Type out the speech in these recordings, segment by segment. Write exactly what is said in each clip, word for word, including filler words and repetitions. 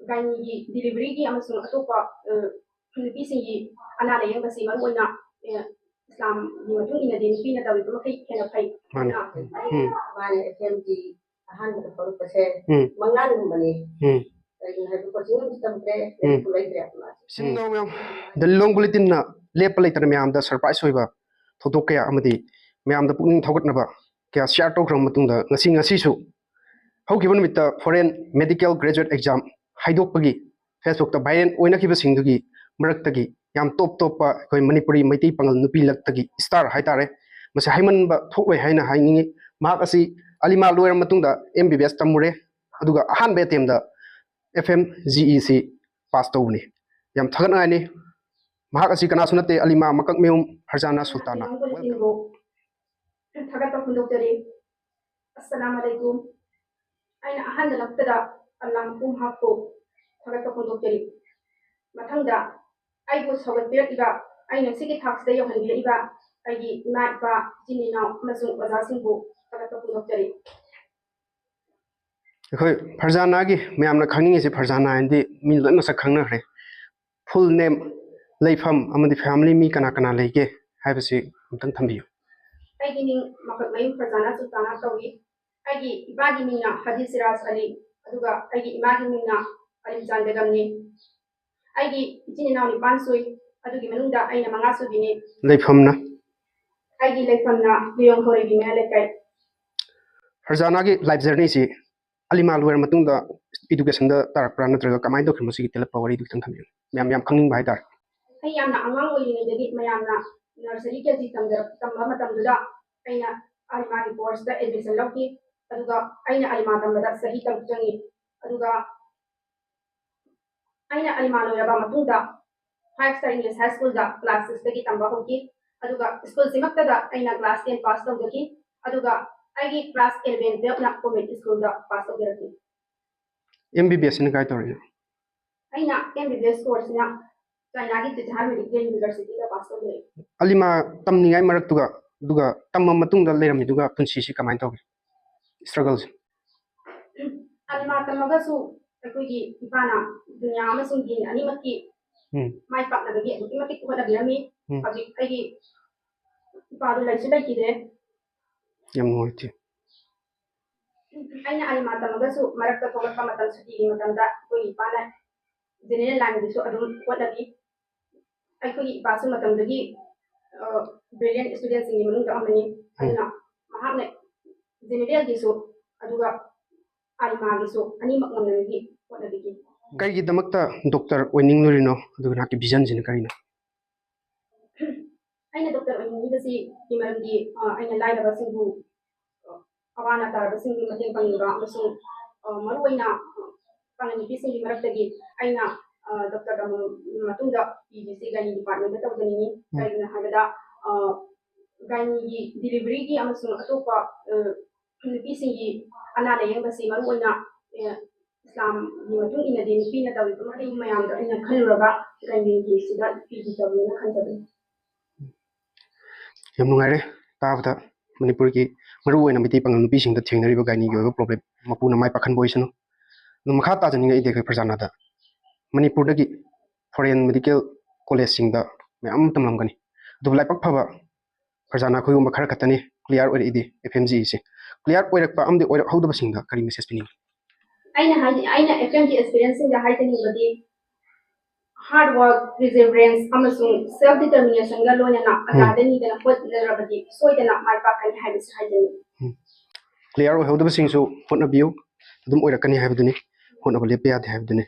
ꯒꯥꯏꯅꯤꯒꯤ, ꯗꯤꯂꯤꯚꯔꯤꯒꯤ ꯑꯃꯁꯨꯡ ꯑꯇꯣꯞꯄ, ꯑ, ꯅꯨꯄꯤꯁꯤꯡꯒꯤ ꯑꯅꯥ ꯂꯥꯌꯦꯡꯕꯁꯤ ꯃꯔꯨꯑꯣꯏꯅ, ꯑ, ꯏꯁꯂꯥꯝꯒꯤ ꯃꯇꯨꯡ ꯏꯟꯅꯗꯤ ꯅꯨꯄꯤꯅ ꯇꯧꯔꯤꯕ ꯃꯈꯩ ꯍꯦꯟꯅ ꯐꯩ꯫ ꯃꯥꯅꯤ꯫ ꯑ, ꯎꯝ꯫ ꯃꯥꯅꯦ, ꯑꯦꯐ ꯑꯦꯝꯒꯤ ꯑꯍꯥꯟꯕꯗ ꯐꯥꯎꯔꯛꯄꯁꯦ ꯎꯝ꯫ ꯃꯉꯥꯜꯒꯨꯝꯕꯅꯤ꯫ ꯎꯝ꯫ ꯀꯔꯤꯒꯤꯅꯣ ꯍꯥꯏꯕꯗꯤ ꯀꯣꯆꯤꯡ ꯑꯃꯁꯨ ꯇꯝꯗ꯭ꯔꯦ, ꯎꯝ꯫ ꯂꯥꯏꯔꯤꯛꯁꯨ ꯂꯩꯇ꯭ꯔꯦ꯫ ꯏꯆꯤꯟ ꯏꯅꯥꯎ ꯃꯌꯥꯝ, ꯗ ꯂꯤꯂꯣꯡ ꯕꯨꯂꯦꯇꯤꯟꯅ ꯂꯦꯞꯄ ꯂꯩꯇꯅ ꯃꯌꯥꯝꯗ ꯁꯔꯄ꯭ꯔꯥꯏꯁ ꯑꯣꯏꯕ ꯊꯧꯗꯣꯛ ꯀꯌꯥ ꯑꯃꯗꯤ ꯃꯌꯥꯝꯗ ꯄꯨꯛꯅꯤꯡ ꯊꯧꯒꯠꯅꯕ ꯀꯌꯥ ꯁꯤꯌꯥꯔ ꯇꯧꯈ꯭ꯔꯕ ꯃꯇꯨꯡꯗ, ꯉꯁꯤ, ꯉꯁꯤꯁꯨ ꯍꯧꯈꯤꯕ ꯅꯨꯃꯤꯠꯇ ꯐꯣꯔꯦꯟ ꯃꯦꯗꯤꯀꯦꯜ ꯒ꯭ꯔꯦꯖꯨꯑꯦꯠ ꯑꯦꯛꯖꯥꯝ ꯍꯥꯏꯗꯣꯛꯄꯒꯤ ꯐꯦꯁꯕꯨꯛꯇ ꯚꯥꯏꯔꯦꯜ ꯑꯣꯏꯅꯈꯤꯕꯁꯤꯡꯗꯨꯒꯤ ꯃꯔꯛꯇꯒꯤ ꯌꯥꯝ ꯇꯣꯞ ꯇꯣꯞꯄ ꯑꯩꯈꯣꯏ ꯃꯅꯤꯄꯨꯔꯤ ꯃꯩꯇꯩ ꯄꯥꯉꯜ ꯅꯨꯄꯤ ꯂꯛꯇꯒꯤ ꯏꯁꯇꯥꯔ ꯍꯥꯏꯇꯥꯔꯦ, ꯃꯁꯤ ꯍꯥꯏꯃꯟꯕ ꯊꯣꯛꯂꯣꯏ ꯍꯥꯏꯅ ꯍꯥꯏꯅꯤꯡꯉꯤ꯫ ꯃꯍꯥꯛ ꯑꯁꯤ ꯑꯂꯤꯃꯥ ꯂꯣꯏꯔ ꯃꯇꯨꯡꯗ ꯑꯦꯝ ꯕꯤ ꯕꯤ ꯑꯦꯁ ꯇꯝꯃꯨꯔꯦ, ꯑꯗꯨꯒ ꯑꯍꯥꯟꯕ ꯑꯦꯇꯦꯝꯗ ꯑꯦꯐ ꯑꯦꯝ ꯖꯤ ꯏ ꯁꯤ ꯄꯥꯁ ꯇꯧꯕꯅꯤ꯫ ꯌꯥꯝ ꯊꯥꯒꯠꯅꯤꯡꯉꯥꯏꯅꯤ꯫ ꯃꯍꯥꯛ ꯑꯁꯤ ꯀꯅꯥꯁꯨ ꯅꯠꯇꯦ, ꯑꯂꯤꯃꯥ ꯃꯀꯛꯃꯌꯨꯝ ꯐꯔꯖꯥꯅꯥ ꯁꯨꯜꯇꯥꯅꯥ꯫ ꯊꯥꯒꯠꯄ ꯐꯣꯡꯗꯣꯛꯆꯔꯤ꯫ ꯑꯁꯂꯥꯝ ꯑꯂꯩꯀꯨꯝ꯫ ꯑꯩꯅ ꯑꯍꯥꯟꯕ ꯂꯛꯇꯗ ꯑꯂꯥꯝ ꯄꯨꯝ ꯍꯥꯞꯄꯨ ꯊꯥꯒꯠꯄ ꯐꯣꯡꯗꯣꯛꯆꯔꯤ꯫ ꯃꯊꯪꯗ ꯑꯩꯕꯨ ꯁꯧꯒꯠꯄꯤꯔꯛꯂꯤꯕ, ꯑꯩꯅ ꯁꯤꯒꯤ ꯊꯥꯛꯁꯤꯗ ꯌꯧꯍꯟꯕꯤꯔꯛꯂꯤꯕ ꯑꯩꯒꯤ ꯏꯃꯥ, ꯏꯄꯥ, ꯏꯆꯤꯟ ꯏꯅꯥꯎ ꯑꯃꯁꯨꯡ ꯑꯣꯖꯥꯁꯤꯡꯕꯨ ꯊꯥꯒꯠꯄ ꯐꯣꯡꯗꯣꯛꯆꯔꯤ꯫ ꯑꯩꯈꯣꯏ ꯐꯔꯖꯥꯅꯥꯒꯤ ꯃꯌꯥꯝꯅ ꯈꯪꯅꯤꯡꯉꯤꯁꯦ, ꯐꯔꯖꯥꯅꯥ ꯍꯥꯏꯅꯗꯤ ꯃꯤ ꯂꯣꯏ ꯃꯁꯛ ꯈꯪꯅꯈ꯭ꯔꯦ꯫ ꯐꯨꯜ ꯅꯦꯝ, ꯂꯩꯐꯝ ꯑꯃꯗꯤ ꯐꯦꯃꯤꯂꯤ ꯃꯤ ꯀꯅꯥ ꯀꯅꯥ ꯂꯩꯒꯦ ꯍꯥꯏꯕꯁꯤ ꯑꯃꯨꯛꯇꯪ ꯊꯝꯕꯤꯌꯨ꯫ ꯑꯩꯒꯤ ꯃꯤꯡ ꯃꯀꯛꯃꯌꯨꯝ ꯐꯔꯖꯥꯅꯥ ꯁꯨꯜꯇꯥꯅꯥ ꯀꯧꯏ꯫ ꯑꯩꯒꯤ ꯏꯄꯥꯒꯤ ꯃꯤꯡꯅ ꯍꯥꯖꯤ ꯁꯤꯔꯥꯖ ꯑꯂꯤ, ꯑꯗꯨꯒ ꯑꯩꯒꯤ ꯏꯃꯥꯒꯤ ꯃꯤꯡꯅ ꯑꯂꯤꯝꯖꯥꯟ ꯕꯦꯒꯝꯅꯤ꯫ ꯑꯩꯒꯤ ꯏꯆꯤꯟ ꯏꯅꯥꯎ ꯅꯤꯄꯥꯟ ꯁꯨꯏ, ꯑꯗꯨꯒꯤ ꯃꯅꯨꯡꯗ ꯑꯩꯅ ꯃꯉꯥ ꯁꯨꯕꯤꯅꯤ꯫ ꯂꯩꯐꯝꯅ? ꯑꯩꯒꯤ ꯂꯩꯐꯝꯅ ꯂꯤꯂꯣꯡ ꯈꯧꯔꯩꯕꯤ ꯃꯌꯥꯏ ꯂꯩꯀꯥꯏ꯫ ꯐꯔꯖꯥꯅꯥꯒꯤ ꯂꯥꯏꯐ ꯖꯔꯅꯤꯁꯤ ꯑꯂꯤꯃꯥ ꯂꯣꯏꯔ ꯃꯇꯨꯡꯗ ꯏꯗꯨꯀꯦꯁꯟꯗ ꯇꯥꯔꯛꯄ꯭ꯔꯥ, ꯅꯠꯇ꯭ꯔꯒ ꯀꯃꯥꯏꯅ ꯇꯧꯈꯤꯕꯅꯣ? ꯁꯤꯒꯤ ꯇꯦꯜꯂꯞꯄ ꯋꯥꯔꯤꯗꯨ ꯈꯤꯇꯪ ꯊꯝꯕꯤꯌꯨ, ꯃꯌꯥꯝ ꯌꯥꯝ ꯈꯪꯅꯤꯡꯕ ꯍꯥꯏꯇꯥꯔꯦ꯫ ꯑꯩ ꯌꯥꯝꯅ ꯑꯉꯥꯡ ꯑꯣꯏꯔꯤꯉꯩꯗꯒꯤ ꯃꯌꯥꯝꯅ ꯅꯔꯁꯔꯤ ꯀꯦ ꯖꯤ ꯇꯝꯖꯔꯛ-, ꯇꯝꯕ ꯃꯇꯝꯗꯨꯗ ꯑꯩꯅ ꯑꯂꯤꯃꯥꯒꯤ ꯀꯣꯔꯁꯇ ꯑꯦꯗꯃꯤꯁꯟ ꯂꯧꯈꯤ꯫ ꯑꯗꯨꯒ ꯑꯩꯅ ꯑꯂꯤꯃꯥ ꯇꯝꯕꯗ ꯆꯍꯤ ꯇꯔꯨꯛ ꯆꯪꯉꯤ꯫ ꯑꯗꯨꯒ ꯑꯩꯅ ꯑꯂꯤꯃꯥ ꯂꯣꯏꯔꯕ ꯃꯇꯨꯡꯗ ꯐꯥꯏꯚ ꯁ꯭ꯇꯥꯔ ꯏꯪꯂꯤꯁ ꯍꯥꯏ ꯁ꯭ꯀꯨꯜꯗ ꯀ꯭ꯂꯥꯁ ꯁꯤꯛꯁꯇꯒꯤ ꯇꯝꯕ ꯍꯧꯈꯤ꯫ ꯑꯗꯨꯒ ꯁ꯭ꯀꯨꯜꯁꯤꯃꯛꯇꯗ ꯑꯩꯅ ꯀ꯭ꯂꯥꯁ ꯇꯦꯟ ꯄꯥꯁ ꯇꯧꯖꯈꯤ꯫ ꯑꯗꯨꯒ ꯑꯩꯒꯤ ꯀ꯭ꯂꯥꯁ ꯏꯂꯦꯚꯦꯟ, ꯇꯨꯌꯦꯜꯐꯅ ꯒꯣꯔꯃꯦꯟ ꯁ꯭ꯀꯨꯜꯗ ꯄꯥꯁ ꯇꯧꯖꯔꯛꯈꯤ꯫ ꯑꯦꯝ ꯕꯤ ꯕꯤ ꯑꯦꯁꯁꯤꯅ ꯀꯥꯏ ꯇꯧꯔꯤꯅꯣ? ꯑꯩꯅ ꯑꯦꯝ ꯕꯤ ꯕꯤ ꯑꯦꯁ ꯀꯣꯔꯁꯁꯤꯅ ꯆꯥꯏꯅꯥꯒꯤ ꯖꯤꯖꯥꯟ ꯃꯦꯗꯤꯀꯦꯜ ꯌꯨꯅꯤꯚꯔꯁꯤꯇꯤꯗ ꯄꯥꯁ ꯇꯧꯖꯔꯛꯈꯤ꯫ ꯑꯂꯤꯃꯥ ꯇꯝꯂꯤꯉꯩ ꯃꯔꯛꯇꯨꯒ, ꯑꯗꯨꯒ ꯇꯝꯃ ꯃꯇꯨꯡꯗ ꯂꯩꯔꯝꯃꯤꯗꯨꯒ ꯄꯨꯟꯁꯤꯁꯤ ꯀꯃꯥꯏꯅ ꯇꯧꯒꯦ? ꯁ꯭ꯇ꯭ꯔꯒꯜꯁꯦ? ꯑꯂꯤꯃꯥ ꯇꯝꯃꯒꯁꯨ ꯑꯩꯈꯣꯏꯒꯤ ꯏꯄꯥꯅ ꯗꯨꯅꯤꯌꯥ ꯑꯃꯁꯨꯡ ꯗꯤꯟ ꯑꯅꯤꯃꯛꯀꯤ ꯎꯝ꯫ ꯃꯥꯏ ꯄꯥꯛꯅꯕꯒꯤ ꯑꯗꯨꯛꯀꯤ ꯃꯇꯤꯛ ꯍꯣꯠꯅꯕꯤꯔꯝꯃꯤ꯫ ꯎꯝ꯫ ꯍꯧꯖꯤꯛ ꯑꯩꯒꯤ ꯏꯄꯥꯗꯨ ꯂꯩꯁꯨ ꯂꯩꯈꯤꯗ꯭ꯔꯦ꯫ ꯌꯥꯝ ꯅꯨꯡꯉꯥꯏꯇꯦ꯫ ꯑꯩꯅ ꯑꯂꯤꯃꯥ ꯇꯝꯃꯒꯁꯨ ꯃꯔꯛꯇ ꯊꯣꯛꯂꯛꯄ ꯃꯇꯝ, ꯁꯨꯇꯤꯒꯤ ꯃꯇꯝꯗ ꯑꯩꯈꯣꯏꯒꯤ ꯏꯄꯥꯅ ꯖꯦꯅꯦꯔꯦꯜ ꯂꯥꯏꯟꯒꯤꯁꯨ ꯑꯗꯨꯝ ꯍꯣꯠꯅꯕꯤ꯫ ꯑꯩꯈꯣꯏꯒꯤ ꯏꯄꯥꯁꯨ ꯃꯇꯝꯗꯨꯒꯤ ꯕ꯭ꯔꯤꯂꯤꯌꯟ ꯏꯁꯇꯨꯗꯦꯟꯁꯤꯡꯒꯤ ꯃꯅꯨꯡꯗ ꯑꯃꯅꯤ꯫ ꯑꯗꯨꯅ ꯃꯍꯥꯛꯅ ꯖꯦꯅꯦꯔꯦꯜꯒꯤꯁꯨ ꯑꯗꯨꯒ ꯑꯂꯤꯃꯥꯒꯤꯁꯨ ꯑꯅꯤꯃꯛ ꯉꯝꯅꯕꯒꯤ ꯍꯣꯠꯅꯕꯤꯈꯤ꯫ ꯀꯔꯤꯒꯤꯗꯃꯛꯇ ꯗꯣꯛꯇꯔ ꯑꯣꯏꯅꯤꯡꯂꯨꯔꯤꯅꯣ, ꯑꯗꯨꯒ ꯅꯍꯥꯛꯀꯤ ꯚꯤꯖꯟꯁꯤꯅ ꯀꯔꯤꯅꯣ? ꯑꯩꯅ ꯗꯣꯛꯇꯔ ꯑꯣꯏꯅꯤꯡꯂꯤꯕꯁꯤ ꯃꯔꯝꯗꯤ, ꯑ, ꯑꯩꯅ ꯂꯥꯏꯔꯕꯁꯤꯡꯕꯨ, ꯑ, ꯑꯋꯥ ꯑꯅꯥ ꯇꯥꯔꯕꯁꯤꯡꯒꯤ ꯃꯇꯦꯡ ꯄꯥꯡꯅꯤꯡꯕ ꯑꯃꯁꯨꯡ, ꯑ, ꯃꯔꯨꯑꯣꯏꯅ, ꯑ, ꯄꯥꯉꯜ ꯅꯨꯄꯤꯁꯤꯡꯒꯤ ꯃꯔꯛꯇꯒꯤ ꯑꯩꯅ, ꯑ, ꯗꯣꯛꯇꯔ ꯇꯝꯕ ꯃꯇꯨꯡꯗ ꯄꯤ ꯖꯤꯁꯤ ꯒꯥꯏꯅꯤ ꯗꯤꯄꯥꯔꯠꯃꯦꯟꯗ ꯇꯧꯖꯅꯤꯡꯉꯤ꯫ ꯀꯔꯤꯒꯤꯅꯣ ꯍꯥꯏꯕꯗ, ꯑ, ꯒꯥꯏꯅꯤꯒꯤ ꯗꯤꯂꯤꯚꯔꯤꯒꯤ ꯑꯃꯁꯨꯡ ꯑꯇꯣꯞꯄ, ꯑ, ꯅꯨꯄꯤꯁꯤꯡꯒꯤ ꯑꯅꯥ ꯂꯥꯌꯦꯡꯕꯁꯤ ꯃꯔꯨꯑꯣꯏꯅ, ꯑ, ꯏꯁꯂꯥꯝꯒꯤ ꯃꯇꯨꯡ ꯏꯟꯅꯗꯤ ꯅꯨꯄꯤꯅ ꯇꯧꯔꯤꯕ ꯃꯍꯩ ꯃꯌꯥꯝꯗꯣ ꯑꯩꯅ ꯈꯜꯂꯨꯔꯒ ꯒꯥꯏꯅꯤꯒꯤꯁꯤꯗ ꯄꯤ ꯖꯤ ꯇꯧꯒꯦꯅ ꯈꯟꯖꯕꯅꯤ꯫ ꯌꯥꯝ ꯅꯨꯡꯉꯥꯏꯔꯦ ꯇꯥꯕꯗ꯫ ꯃꯅꯤꯄꯨꯔꯒꯤ ꯃꯔꯨꯑꯣꯏꯅ ꯃꯩꯇꯩ ꯄꯥꯉꯜ ꯅꯨꯄꯤꯁꯤꯡꯗ ꯊꯦꯡꯅꯔꯤꯕ ꯒꯥꯏꯅꯤꯒꯤ ꯑꯣꯏꯕ ꯄ꯭ꯔꯣꯕ꯭ꯂꯦꯝ ꯃꯄꯨꯅ ꯃꯥꯏ ꯄꯥꯛꯍꯟꯕ ꯑꯣꯏꯁꯅꯨ꯫ ꯑꯗꯨ ꯃꯈꯥ ꯇꯥꯖꯅꯤꯡꯉꯛꯏꯗꯤ ꯑꯩꯈꯣꯏ ꯐꯔꯖꯥꯅꯥꯗ ꯃꯅꯤꯄꯨꯔꯗꯒꯤ ꯐꯣꯔꯦꯟ ꯃꯦꯗꯤꯀꯦꯜ ꯀꯣꯂꯦꯖꯁꯤꯡꯗ ꯃꯌꯥꯝ ꯑꯃ ꯇꯝꯂꯝꯒꯅꯤ, ꯑꯗꯨꯕꯨ ꯂꯥꯏꯕꯛ ꯐꯕ ꯐꯔꯖꯥꯅꯥ ꯑꯩꯈꯣꯏꯒꯨꯝꯕ ꯈꯔ ꯈꯛꯇꯅꯤ ꯀ꯭ꯂꯤꯌꯥꯔ ꯑꯣꯏꯔꯛꯏꯗꯤ꯫ ꯑꯦꯐ ꯑꯦꯝ ꯖꯤꯁꯦ ꯀ꯭ꯂꯤꯌꯥꯔ ꯑꯣꯏꯔꯛꯄ ꯑꯃꯗꯤ ꯑꯣꯏꯔꯛꯍꯧꯗꯕꯁꯤꯡꯗ ꯀꯔꯤ ꯃꯦꯁꯦꯖ ꯄꯤꯅꯤꯡꯉꯤ? ꯑꯩꯅ ꯍꯥꯏꯗꯤ, ꯑꯩꯅ ꯑꯦꯐ ꯑꯦꯝꯒꯤ ꯑꯦꯛꯁꯄꯤꯔꯤꯌꯦꯟꯁꯁꯤꯡꯗ ꯍꯥꯏꯖꯅꯤꯡꯕꯗꯤ, ꯍꯥꯔꯗ ꯋꯥꯔꯛ, ꯄꯔꯁꯤꯚꯔꯦꯟꯁ ꯑꯃꯁꯨꯡ ꯁꯦꯜꯐ ꯗꯤꯇꯔꯃꯤꯅꯦꯁꯟꯒ ꯂꯣꯏꯅꯅ ꯑꯂꯥꯗ ꯅꯤꯗꯅ ꯍꯣꯠꯅꯔꯕꯗꯤ ꯁꯣꯏꯗꯅ ꯃꯥꯏ ꯄꯥꯛꯀꯅꯤ ꯍꯥꯏꯕꯁꯤ ꯍꯥꯏꯖꯅꯤꯡꯏ꯫ ꯀ꯭ꯂꯤꯌꯥꯔ ꯑꯣꯏꯍꯧꯗꯕꯁꯤꯡꯁꯨ ꯍꯣꯠꯅꯕꯤꯌꯨ, ꯑꯗꯨꯝ ꯑꯣꯏꯔꯛꯀꯅꯤ ꯍꯥꯏꯕꯗꯨꯅꯤ, ꯍꯣꯠꯅꯕ ꯂꯦꯞꯄ ꯌꯥꯗꯦ ꯍꯥꯏꯕꯗꯨꯅꯤ꯫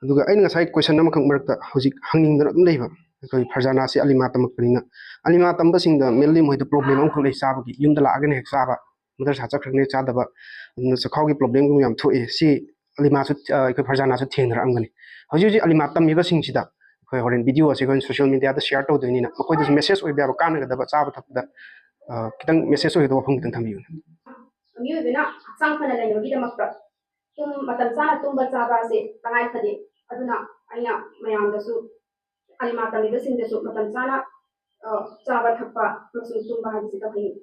ꯑꯗꯨꯒ ꯑꯩꯅ ꯉꯁꯥꯏ ꯀꯣꯏꯁꯟ ꯑꯃꯈꯛ ꯃꯔꯛꯇ ꯍꯧꯖꯤꯛ ꯍꯪꯅꯤꯡꯗꯅ ꯑꯗꯨꯝ ꯂꯩꯕ, ꯑꯩꯈꯣꯏ ꯐꯔꯖꯥꯅꯥꯁꯤ ꯑꯂꯤꯃꯥ ꯇꯝꯃꯛꯄꯅꯤꯅ, ꯑꯂꯤꯃꯥ ꯇꯝꯕꯁꯤꯡꯗ ꯃꯦꯟꯂꯤ ꯃꯣꯏꯗ ꯄ꯭ꯔꯣꯕ꯭ꯂꯦꯝ ꯑꯃꯈꯛ ꯂꯩ, ꯆꯥꯕꯒꯤ꯫ ꯌꯨꯝꯗ ꯂꯥꯛꯑꯒꯅ ꯍꯦꯛ ꯆꯥꯕ, ꯃꯗꯔꯁꯥ ꯆꯠꯈ꯭ꯔꯒꯅ ꯍꯦꯛ ꯆꯥꯗꯕ, ꯑꯗꯨꯅ ꯆꯈꯥꯎꯒꯤ ꯄ꯭ꯔꯣꯕ꯭ꯂꯦꯝꯒꯨꯝꯕ ꯌꯥꯝ ꯊꯣꯛꯑꯦ꯫ ꯁꯤ ꯑꯂꯤꯃꯥꯁꯨ, ꯑ, ꯑꯩꯈꯣꯏ ꯐꯔꯖꯥꯅꯥꯁꯨ ꯊꯦꯡꯅꯔꯛꯑꯝꯒꯅꯤ꯫ ꯍꯧꯖꯤꯛ ꯍꯧꯖꯤꯛ ꯑꯂꯤꯃꯥ ꯇꯝꯃꯤꯕꯁꯤꯡꯁꯤꯗ ꯑꯩꯈꯣꯏ ꯍꯣꯔꯦꯟ ꯚꯤꯗꯤꯑꯣ ꯑꯁꯤ ꯑꯩꯈꯣꯏ ꯁꯣꯁꯤꯌꯦꯜ ꯃꯦꯗꯤꯌꯥꯗ ꯁꯤꯌꯥꯔ ꯇꯧꯗꯣꯏꯅꯤꯅ, ꯃꯈꯣꯏꯗꯁꯨ ꯃꯦꯁꯦꯖ ꯑꯣꯏꯕ ꯌꯥꯕ, ꯀꯥꯟꯅꯒꯗꯕ, ꯆꯥꯕ ꯊꯛꯄꯗ, ꯑ, ꯈꯤꯇꯪ ꯃꯦꯁꯦꯖ ꯑꯣꯏꯒꯗꯕ ꯋꯥꯐꯝ ꯈꯤꯇꯪ ꯊꯝꯕꯤꯌꯨꯅꯦ꯫ ꯃꯤꯑꯣꯏꯕꯅ ꯍꯛꯆꯥꯡ ꯐꯅ ꯂꯩꯅꯕꯒꯤꯗꯃꯛꯇ ꯇꯨꯝ-, ꯃꯇꯝ ꯆꯥꯅ ꯇꯨꯝꯕ ꯆꯥꯕ ꯑꯁꯤ ꯇꯉꯥꯏ ꯐꯗꯦ꯫ ꯑꯗꯨꯅ ꯑꯩꯅ ꯃꯌꯥꯝꯗꯁꯨ, ꯑꯂꯤꯃꯥ ꯇꯝꯂꯤꯕꯁꯤꯡꯗꯁꯨ ꯃꯇꯝ ꯆꯥꯅ, ꯑ, ꯆꯥꯕ ꯊꯛꯄ ꯑꯃꯁꯨꯡ ꯇꯨꯝꯕ ꯍꯥꯏꯕꯁꯤ ꯇꯧꯍꯟꯅꯤꯡꯏ꯫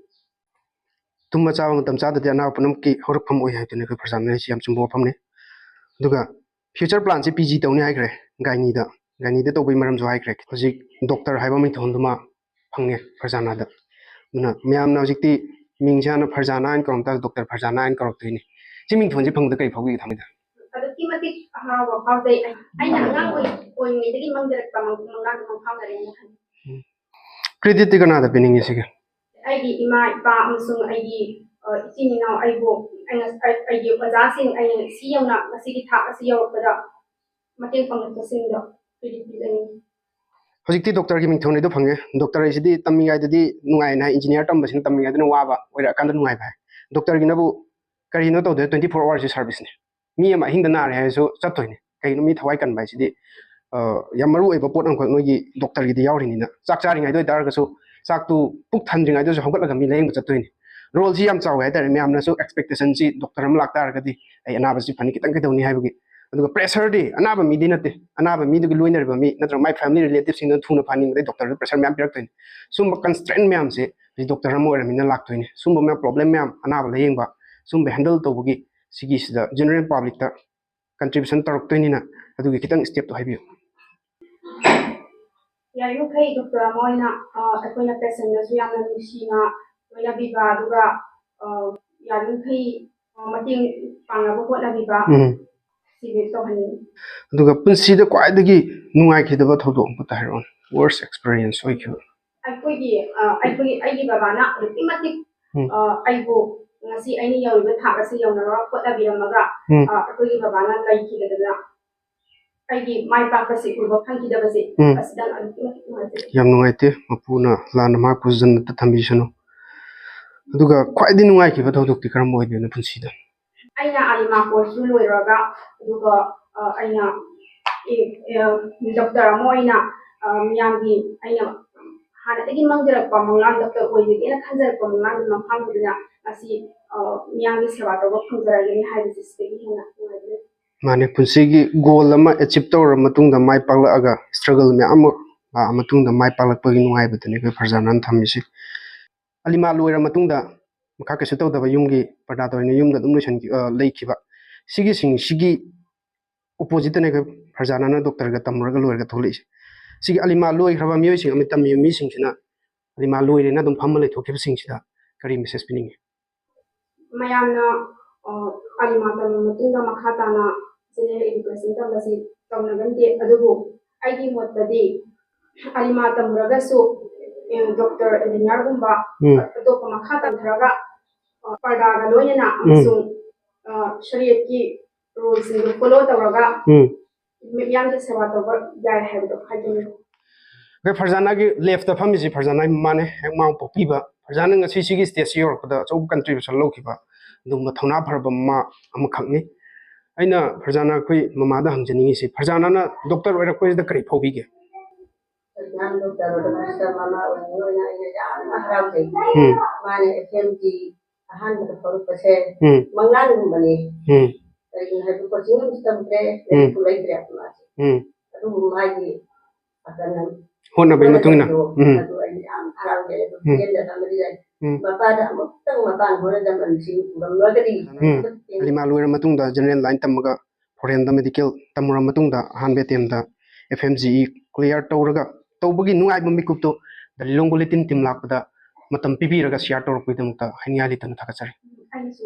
ꯇꯨꯝꯕ ꯆꯥꯕ ꯃꯇꯝ ꯆꯥꯗꯗꯤ ꯑꯅꯥꯕ ꯄꯨꯝꯅꯃꯛꯀꯤ ꯍꯧꯔꯛꯐꯝ ꯑꯣꯏ ꯍꯥꯏꯕꯗꯨꯅꯤ ꯑꯩꯈꯣꯏ ꯐꯔꯖꯥꯅꯥ ꯍꯥꯏꯁꯤ꯫ ꯌꯥꯝ ꯆꯨꯝꯕ ꯋꯥꯐꯝꯅꯤ꯫ ꯑꯗꯨꯒ future plan ꯁꯦ ꯄꯤ ꯖꯤ ꯇꯧꯅꯤ ꯍꯥꯏꯈ꯭ꯔꯦ, ꯒꯥꯏꯅꯤꯗ꯫ ꯒꯥꯏꯅꯤꯗ ꯇꯧꯕꯒꯤ ꯃꯔꯝꯁꯨ ꯍꯥꯏꯈ꯭ꯔꯦ꯫ ꯍꯧꯖꯤꯛ ꯗꯣꯛꯇꯔ ꯍꯥꯏꯕ ꯃꯤꯡꯊꯣꯟꯗꯨꯃ ꯐꯪꯉꯦ ꯐꯔꯖꯥꯅꯥꯗ꯫ ꯑꯗꯨꯅ ꯃꯌꯥꯝꯅ ꯍꯧꯖꯤꯛꯇꯤ ꯃꯤꯡꯁꯦ ꯍꯥꯟꯅ ꯐꯔꯖꯥꯅꯥ ꯍꯥꯏꯅ ꯀꯧꯔꯝ ꯇꯥꯔꯁꯨ ꯗꯣꯛꯇꯔ ꯐꯔꯖꯥꯅꯥ ꯍꯥꯏꯅ ꯀꯧꯔꯛꯇꯣꯏꯅꯤ꯫ ꯁꯤ ꯃꯤꯡꯊꯣꯟꯁꯦ ꯐꯪꯕꯗ ꯀꯔꯤ ꯐꯥꯎꯕꯤꯒꯦ ꯊꯥꯡꯃꯩꯗ? ꯑꯗꯨꯛꯀꯤ ꯃꯇꯤꯛ ꯍꯔꯥꯎꯕ ꯐꯥꯎꯖꯩ꯫ ꯑꯩꯅ ꯑꯉꯥꯡ ꯑꯣꯏ-, ꯑꯣꯏꯔꯤꯉꯩꯗꯒꯤ ꯃꯪꯖꯔꯛꯄ ꯃꯪ-, ꯃꯪꯂꯥꯟꯗꯨ ꯃꯪꯐꯥꯎꯅꯔꯦꯅ ꯈꯜꯂꯤ꯫ ꯎꯝ꯫ Credit ꯇꯤ ꯀꯅꯥꯗ ꯄꯤꯅꯤꯡꯉꯤ ꯁꯤꯒꯤ? ꯑꯩꯒꯤ ꯏꯃꯥ, ꯏꯄꯥ ꯑꯃꯁꯨꯡ ꯑꯩꯒꯤ, ꯑ, ꯏꯆꯤꯟ ꯏꯅꯥꯎ, ꯑꯩꯕꯨ, ꯑꯩꯅ, ꯑꯩ-, ꯑꯩꯒꯤ ꯑꯣꯖꯥꯁꯤꯡ, ꯑꯩꯅ ꯁꯤ ꯌꯧꯅ ꯉꯁꯤꯒꯤ ꯊꯥꯛ ꯑꯁꯤ ꯌꯧꯔꯛꯄꯗ ꯃꯇꯦꯡ ꯄꯥꯡꯂꯛꯄꯁꯤꯡꯗ credit ꯄꯤꯖꯅꯤꯡꯏ꯫ ꯍꯧꯖꯤꯛꯇꯤ ꯗꯣꯛꯇꯔꯒꯤ ꯃꯤꯡꯊꯣꯟ ꯍꯥꯏꯗꯣ ꯐꯪꯉꯦ꯫ ꯗꯣꯛꯇꯔ ꯍꯥꯏꯁꯤꯗꯤ ꯇꯝꯃꯤꯉꯩꯗꯗꯤ ꯅꯨꯡꯉꯥꯏꯅ ꯍꯥꯏ, ꯏꯟꯖꯤꯅꯤꯌꯥꯔ ꯇꯝꯕꯁꯤꯅ ꯇꯝꯃꯤꯉꯩꯗꯅ ꯋꯥꯕ, ꯑꯣꯏꯔꯛꯑꯀꯥꯟꯗ ꯅꯨꯡꯉꯥꯏꯕ ꯍꯥꯏ꯫ ꯗꯣꯛꯇꯔꯒꯤꯅꯕꯨ ꯀꯔꯤꯅꯣ ꯇꯧꯗꯣꯏ? Twenty four hours ꯁꯤ service ꯅꯤ꯫ ꯃꯤ ꯑꯃ ꯑꯍꯤꯡꯗ ꯅꯥꯔꯦ ꯍꯥꯏꯔꯁꯨ ꯆꯠꯇꯣꯏꯅꯤ꯫ ꯀꯩꯒꯤꯅꯣ? ꯃꯤ ꯊꯋꯥꯏ ꯀꯟꯕ ꯍꯥꯏꯁꯤꯗꯤ, ꯑ, ꯌꯥꯝ ꯃꯔꯨ ꯑꯣꯏꯕ ꯄꯣꯠ ꯑꯃꯈꯛ ꯅꯣꯏꯒꯤ ꯗꯣꯛꯇꯔꯒꯤꯗꯤ ꯌꯥꯎꯔꯤꯅꯤꯅ꯫ ꯆꯥꯛ ꯆꯥꯔꯤꯉꯩꯗ ꯑꯣꯏꯇꯥꯔꯒꯁꯨ ꯆꯥꯛꯇꯨ ꯄꯨꯛ ꯊꯟꯗ꯭ꯔꯤꯉꯩꯗꯁꯨ ꯍꯧꯒꯠꯂꯒ ꯃꯤ ꯂꯥꯌꯦꯡꯕ ꯆꯠꯇꯣꯏꯅꯤ꯫ ꯔꯣꯜꯁꯤ ꯌꯥꯝ ꯆꯥꯎꯋꯦ ꯍꯥꯏꯇꯥꯔꯦ꯫ ꯃꯌꯥꯝꯅꯁꯨ expectation ꯁꯤ ꯗꯣꯛꯇꯔ ꯑꯃ ꯂꯥꯛꯇꯥꯔꯒꯗꯤ ꯑꯩ ꯑꯅꯥꯕꯁꯤ ꯐꯅꯤ, ꯈꯤꯇꯪ ꯀꯩꯗꯧꯅꯤ ꯍꯥꯏꯕꯒꯤ꯫ ꯑꯗꯨꯒ pressure ꯗꯤ ꯑꯅꯥꯕ ꯃꯤꯗꯤ ꯅꯠꯇꯦ, ꯑꯅꯥꯕ ꯃꯤꯗꯨꯒꯤ ꯂꯣꯏꯅꯔꯤꯕ ꯃꯤ ꯅꯠꯇ꯭ꯔꯒ my family relative ꯁꯤꯡꯗꯨꯅ ꯊꯨꯅ ꯐꯍꯟꯅꯤꯡꯕꯗꯩ ꯗꯣꯛꯇꯔꯗ pressure ꯃꯌꯥꯝ ꯄꯤꯔꯛꯇꯣꯏꯅꯤ꯫ ꯁꯨꯝꯕ constraint ꯃꯌꯥꯝꯁꯦ ꯍꯧꯖꯤꯛ ꯗꯣꯛꯇꯔ ꯑꯃ ꯑꯣꯏꯔꯕꯅꯤꯅ ꯂꯥꯛꯇꯣꯏꯅꯤ꯫ ꯁꯨꯝꯕ ꯃꯌꯥꯝ problem ꯃꯌꯥꯝ ꯑꯅꯥꯕ ꯂꯥꯌꯦꯡꯕ, ꯁꯨꯝꯕ handle ꯇꯧꯕꯒꯤ ꯁꯤꯒꯤꯁꯤꯗ general public ꯇ contribution ꯇꯧꯔꯛꯇꯣꯏꯅꯤꯅ ꯑꯗꯨꯒꯤ ꯈꯤꯇꯪ step ꯇꯣ ꯍꯥꯏꯕꯤꯌꯨ꯫ ꯌꯥꯔꯤꯃꯈꯩ ꯗꯣꯛꯇꯔ ꯑꯃ ꯑꯣꯏꯅ, ꯑ, ꯑꯩꯈꯣꯏꯅ patient ꯗꯁꯨ ꯌꯥꯝꯅ ꯅꯨꯡꯁꯤꯅ ꯂꯣꯏꯅꯕꯤꯕ, ꯑꯗꯨꯒ, ꯑ, ꯌꯥꯔꯤꯃꯈꯩ, ꯑ, ꯃꯇꯦꯡ ꯄꯥꯡꯅꯕ ꯍꯣꯠꯅꯕꯤꯕ, ꯎꯝ꯫ ꯁꯤꯗꯤ ꯇꯧꯍꯟꯅꯤꯡꯉꯤ꯫ ꯑꯗꯨꯒ ꯄꯨꯟꯁꯤꯗ ꯈ꯭ꯋꯥꯏꯗꯒꯤ ꯅꯨꯡꯉꯥꯏꯈꯤꯗꯕ ꯊꯧꯗꯣꯛ ꯑꯃꯇ ꯍꯥꯏꯔꯛꯑꯣꯅꯦ, worst experience ꯑꯣꯏꯈꯤꯕ꯫ ꯑꯩꯈꯣꯏꯒꯤ, ꯑ, ꯑꯩꯈꯣꯏꯒꯤ, ꯑꯩꯒꯤ ꯕꯕꯥꯅ ꯑꯗꯨꯛꯀꯤ ꯃꯇꯤꯛ, ꯎꯝ꯫ ꯑ, ꯑꯩꯕꯨ ꯉꯁꯤ ꯑꯩꯅ ꯌꯧꯔꯤꯕ ꯊꯥꯛ ꯑꯁꯤ ꯌꯧꯅꯕ ꯍꯣꯠꯅꯕꯤꯔꯝꯃꯒ, ꯎꯝ꯫ ꯑ, ꯑꯩꯈꯣꯏꯒꯤ ꯕꯕꯥꯅ ꯂꯩꯈꯤꯗꯕꯗ ꯑꯩꯒꯤ ꯃꯥꯏ ꯄꯥꯛꯄꯁꯤ ꯎꯕ ꯐꯪꯈꯤꯗꯕꯁꯤ, ꯎꯝ꯫ ꯑꯁꯤꯗꯪ ꯑꯗꯨꯛꯀꯤ ꯃꯇꯤꯛ ꯅꯨꯡꯉꯥꯏꯖꯩ꯫ ꯌꯥꯝ ꯅꯨꯡꯉꯥꯏꯇꯦ, ꯃꯄꯨꯅ ꯂꯥꯟꯅ ꯃꯍꯥꯛꯄꯨ ꯖꯟꯅꯠꯇ ꯊꯝꯕꯤꯁꯅꯨ꯫ ꯑꯗꯨꯒ ꯈ꯭ꯋꯥꯏꯗꯒꯤ ꯅꯨꯡꯉꯥꯏꯈꯤꯕ ꯊꯧꯗꯣꯛꯇꯤ ꯀꯔꯝꯕ ꯑꯣꯏꯗꯣꯏꯅꯣ ꯄꯨꯟꯁꯤꯗ? ꯑꯩꯅ ꯑꯥꯂꯤꯃꯥ course ꯁꯨ ꯂꯣꯏꯔꯒ, ꯑꯗꯨꯒ, ꯑ, ꯑꯩꯅ, ꯑꯦ, ꯑꯦ, ꯗꯣꯛꯇꯔ ꯑꯃ ꯑꯣꯏꯅ, ꯑ, ꯃꯤꯌꯥꯝꯒꯤ, ꯑꯩꯅ ꯍꯥꯟꯅꯗꯒꯤ ꯃꯪꯖꯔꯛꯄ ꯃꯪꯂꯥꯟ, ꯗꯣꯛꯇꯔ ꯑꯣꯏꯖꯒꯦꯅ ꯈꯟꯖꯔꯛꯄ ꯃꯪꯂꯥꯟꯗꯨ ꯃꯪꯐꯥꯡꯕꯗꯨꯅ ꯉꯁꯤ, ꯑ, ꯃꯤꯌꯥꯝꯒꯤ ꯁꯦꯕꯥ ꯇꯧꯕ ꯐꯪꯖꯔꯒꯅꯤ ꯍꯥꯏꯕꯁꯤ ꯁꯤꯗꯒꯤ ꯍꯦꯟꯅ ꯅꯨꯡꯉꯥꯏꯖꯔꯦ꯫ ꯃꯥꯅꯦ, ꯄꯨꯟꯁꯤꯒꯤ goal ꯑꯃ achieve ꯇꯧꯔꯕ ꯃꯇꯨꯡꯗ, ꯃꯥꯏ ꯄꯥꯛꯂꯛꯑꯒ struggle ꯃꯌꯥꯝ ꯑꯃ ꯂꯥꯛꯑ ꯃꯇꯨꯡꯗ ꯃꯥꯏ ꯄꯥꯛꯂꯛꯄꯒꯤ ꯅꯨꯡꯉꯥꯏꯕꯗꯨꯅꯤ ꯑꯩꯈꯣꯏ ꯐꯔꯖꯥꯅꯥꯅ ꯊꯝꯃꯤꯁꯤ꯫ ꯑꯂꯤꯃꯥ ꯂꯣꯏꯔ ꯃꯇꯨꯡꯗ ꯃꯈꯥ ꯀꯩꯁꯨ ꯇꯧꯗꯕ ꯌꯨꯝꯒꯤ ꯄ꯭ꯔꯗꯥ ꯇꯧꯔꯤꯅ ꯌꯨꯝꯗ ꯑꯗꯨꯝ ꯂꯣꯏꯁꯟꯈꯤ-, ꯑ, ꯂꯩꯈꯤꯕ꯫ ꯁꯤꯒꯤꯁꯤꯡꯁꯤꯒꯤ ꯑꯣꯄꯣꯖꯤꯠꯇꯅꯦ ꯑꯩꯈꯣꯏ ꯐꯔꯖꯥꯅꯥꯅ ꯗꯣꯛꯇꯔꯒ ꯇꯝꯃꯨꯔꯒ ꯂꯣꯏꯔꯒ ꯊꯣꯛꯂꯛꯏꯁꯦ꯫ ꯁꯤꯒꯤ ꯑꯂꯤꯃꯥ ꯂꯣꯏꯈ꯭ꯔꯕ ꯃꯤꯑꯣꯏꯁꯤꯡ ꯑꯃꯗꯤ ꯇꯝꯃꯤꯕ ꯃꯤꯁꯤꯡꯁꯤꯅ ꯑꯂꯤꯃꯥ ꯂꯣꯏꯔꯦꯅ ꯑꯗꯨꯝ ꯐꯝꯃ ꯂꯩꯊꯣꯛꯈꯤꯕꯁꯤꯡꯁꯤꯗ ꯀꯔꯤ ꯃꯦꯁꯦꯖ ꯄꯤꯅꯤꯡꯉꯤ? ꯃꯌꯥꯝꯅ ꯑ, ꯑꯂꯤꯃꯥ ꯇꯝꯂꯕ ꯃꯇꯨꯡꯗ ꯃꯈꯥ ꯇꯥꯅ ꯖꯦꯅꯦꯔꯦꯜ ꯏꯗꯨꯀꯦꯁꯟ ꯇꯝꯕꯁꯤ ꯇꯧꯅꯒꯟꯗꯦ꯫ ꯑꯗꯨꯕꯨ ꯑꯩꯒꯤ ꯃꯣꯠꯇꯗꯤ ꯑꯂꯤꯃꯥ ꯇꯝꯂꯒꯁꯨ, ꯑ, ꯗꯣꯛꯇꯔ, ꯏꯟꯖꯤꯅꯤꯌꯥꯔꯒꯨꯝꯕ ꯎꯝ꯫ ꯑꯇꯣꯞꯄ ꯃꯈꯥ ꯇꯝꯊꯔꯒ, ꯑ, ꯄꯔꯗꯥꯒ ꯂꯣꯏꯅꯅ ꯎꯝ꯫ ꯑꯃꯁꯨꯡ, ꯑ, ꯁꯔꯤꯌꯠꯀꯤ ꯔꯨꯜꯁꯤꯡꯗꯨ ꯐꯣꯂꯣ ꯇꯧꯔꯒ ꯎꯝ꯫ ꯃꯤꯌꯥꯝꯒꯤ ꯁꯦꯕꯥ ꯇꯧꯕ ꯌꯥꯏ ꯍꯥꯏꯕꯗꯣ ꯍꯥꯏꯖꯅꯤꯡꯏ꯫ ꯑꯩꯈꯣꯏ ꯐꯔꯖꯥꯅꯥꯒꯤ ꯂꯦꯐꯇ ꯐꯝꯃꯤꯁꯤ ꯐꯔꯖꯥꯅꯥꯒꯤ ꯃꯃꯥꯅꯦ, ꯍꯦꯛ ꯃꯥ ꯄꯣꯛꯄꯤꯕ꯫ ꯐꯔꯖꯥꯅꯥ ꯉꯁꯤ ꯁꯤꯒꯤ ꯁ꯭ꯇꯦꯖꯁꯤ ꯌꯧꯔꯛꯄꯗ ꯑꯆꯧꯕ ꯀꯟꯇ꯭ꯔꯤꯕ꯭ꯌꯨꯁꯟ ꯂꯧꯈꯤꯕ ꯑꯗꯨꯒꯨꯝꯕ ꯊꯧꯅꯥ ꯐꯔꯕ ꯃꯃꯥ ꯑꯃꯈꯛꯅꯤ꯫ ꯑꯩꯅ ꯐꯔꯖꯥꯅꯥ ꯑꯩꯈꯣꯏ ꯃꯃꯥꯗ ꯍꯪꯖꯅꯤꯡꯉꯤꯁꯤ, ꯐꯔꯖꯥꯅꯥꯅ ꯗꯣꯛꯇꯔ ꯑꯣꯏꯔꯛꯄꯁꯤꯗ ꯀꯔꯤ ꯐꯥꯎꯕꯤꯒꯦ? ꯐꯔꯖꯥꯅꯥ ꯗꯣꯛꯇꯔ ꯑꯣꯏꯔꯛꯄꯁꯤꯗ ꯃꯃꯥ ꯑꯣꯏꯕ ꯑꯣꯏꯅ ꯑꯩꯅ ꯌꯥꯝꯅ ꯍꯔꯥꯎꯖꯩ꯫ ꯎꯝ꯫ ꯃꯥꯅ ꯑꯦꯐ ꯑꯦꯝ ꯖꯤ ꯑꯍꯥꯟꯕꯗ ꯊꯣꯛꯂꯛꯄꯁꯦ ꯎꯝ꯫ ꯃꯪꯂꯥꯟꯒꯨꯝꯕꯅꯤ꯫ ꯎꯝ꯫ ꯀꯔꯤꯒꯤꯅꯣ ꯍꯥꯏꯕꯗꯤ ꯀꯣꯆꯤꯡ ꯑꯃꯁꯨ ꯇꯧꯗ꯭ꯔꯦ, ꯎꯝ꯫ ꯂꯥꯏꯔꯤꯛꯁꯨ ꯂꯩꯇ꯭ꯔꯦ ꯃꯥꯁꯦ꯫ ꯎꯝ꯫ ꯑꯗꯨꯕꯨ ꯃꯥꯒꯤ ꯑꯀꯟ ꯍꯣꯠꯅꯕꯒꯤ ꯃꯇꯨꯡ ꯏꯟꯅ꯫ ꯍꯣꯠꯅꯕꯗꯣ ꯎꯝ꯫ ꯑꯗꯨ ꯑꯩꯅ ꯌꯥꯝ ꯍꯔꯥꯎꯖꯩ꯫ ꯑꯗꯨ ꯎꯝ꯫ ꯄꯦꯟꯗꯕ ꯑꯃꯗꯤ ꯂꯩ꯫ ꯎꯝ꯫ ꯃꯄꯥꯗ ꯑꯃꯨꯛꯇꯪ ꯃꯄꯥꯅ ꯍꯣꯠꯅꯖꯃꯟꯁꯤ ꯎꯔꯝꯂꯒꯗꯤ ꯎꯝ꯫ ꯑꯂꯤꯃꯥ ꯂꯣꯏꯔ ꯃꯇꯨꯡꯗ ꯖꯦꯅꯔꯦꯜ ꯂꯥꯏꯟ ꯇꯝꯃꯒ ꯐꯣꯔꯦꯟꯗ ꯃꯦꯗꯤꯀꯦꯜ ꯇꯝꯃꯨꯔ ꯃꯇꯨꯡꯗ ꯑꯍꯥꯟꯕ ꯑꯦꯇꯦꯝꯗ F M G E clear ꯇꯧꯔꯒ ꯇꯧꯕꯒꯤ ꯅꯨꯡꯉꯥꯏꯕ ꯃꯤꯀꯨꯞꯇꯨ ꯗ ꯂꯤꯂꯣꯡ ꯕꯨꯂꯦꯇꯤꯟ ꯇꯤꯝ ꯂꯥꯛꯄꯗ ꯃꯇꯝ ꯄꯤꯕꯤꯔꯒ ꯁꯤꯌꯥꯔ ꯇꯧꯔꯛꯄꯒꯤꯗꯃꯛꯇ ꯍꯥꯏꯅꯤꯡꯉꯥꯏ ꯂꯩꯇꯅ ꯊꯥꯒꯠꯆꯔꯤ꯫ ꯑꯩꯅꯁꯨ